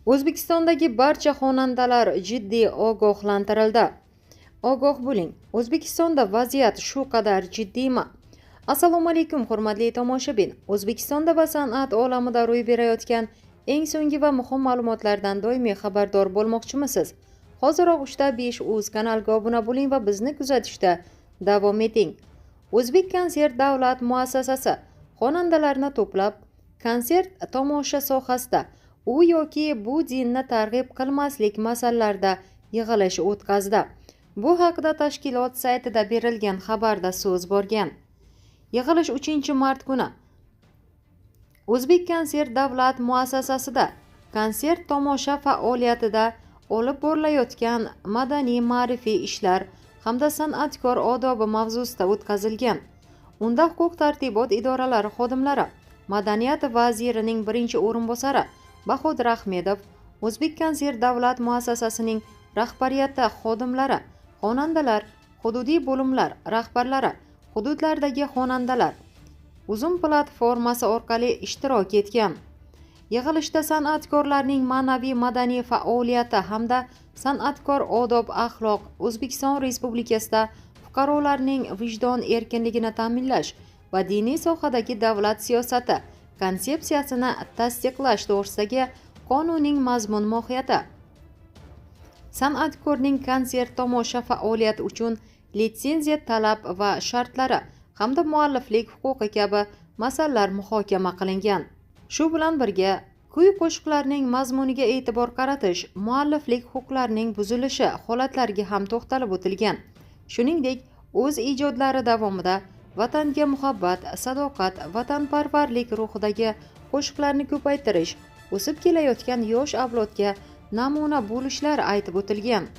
O'zbekistondagi barcha xonandalar jiddiy ogohlantirildi. Ogoh bo'ling, O'zbekistonda vaziyat shu qadar jiddiymi? Assalomu alaykum, hurmatli tomoshabin. O'zbekistonda va san'at olamida ro'y berayotgan eng so'nggi va muhim ma'lumotlardan doimiy xabardor bo'lmoqchimisiz? Hoziroq 3 5 uz kanaliga obuna bo'ling va bizni kuzatishda davom eting. O'zbek konsert davlat muassasasi xonandalarni to'plab, konsert tomosha sohasida u yoki bu dinni targ'ib qilmaslik masalalarida yig'ilish o'tkazdi. Bu haqida tashkilot saytida berilgan xabarda so'z borgan. Yig'ilish 3 mart kuni O'zbek konsert davlat muassasasida konsert tomosha faoliyatida olib borilayotgan madaniy ma'rifiy ishlar hamda san'atkor odobi mavzusida o'tkazilgan. Unda huquq tartibot idoralari xodimlari, madaniyat vazirining birinchi o'rinbosari Bahodir Ahmedov, O'zbek konsert davlat muassasasining rahbariyati xodimlari, xonandalar, hududiy bo'limlar rahbarlari, hududlardagi xonandalar Uzum platformasi orqali ishtirok etgan. Yig'ilishda san'atkorlarning ma'naviy madaniy faoliyati hamda san'atkor odob axloq, O'zbekiston Respublikasida fuqarolarning vijdon erkinligini ta'minlash va diniy sohadagi davlat siyosati konsepsiyasini tasdiqlash to'g'risidagi qonunning mazmun mohiyati, san'atkorning konsert tomosha faoliyati uchun litsenziya talab va shartlari hamda mualliflik huquqi kabi masalalar muhokama qilingan. Shu bilan birga, kuy qo'shiqlarning mazmuniga e'tibor qaratish, mualliflik huquqlarining buzilishi holatlariga ham to'xtalib o'tilgan. Shuningdek, o'z ijodlari davomida vatanga muhabbat, sadoqat, vatanparvarlik ruhidagi qo'shiqlarni ko'paytirish, o'sib kelayotgan yosh avlodga namuna bo'lishlari aytib o'tilgan.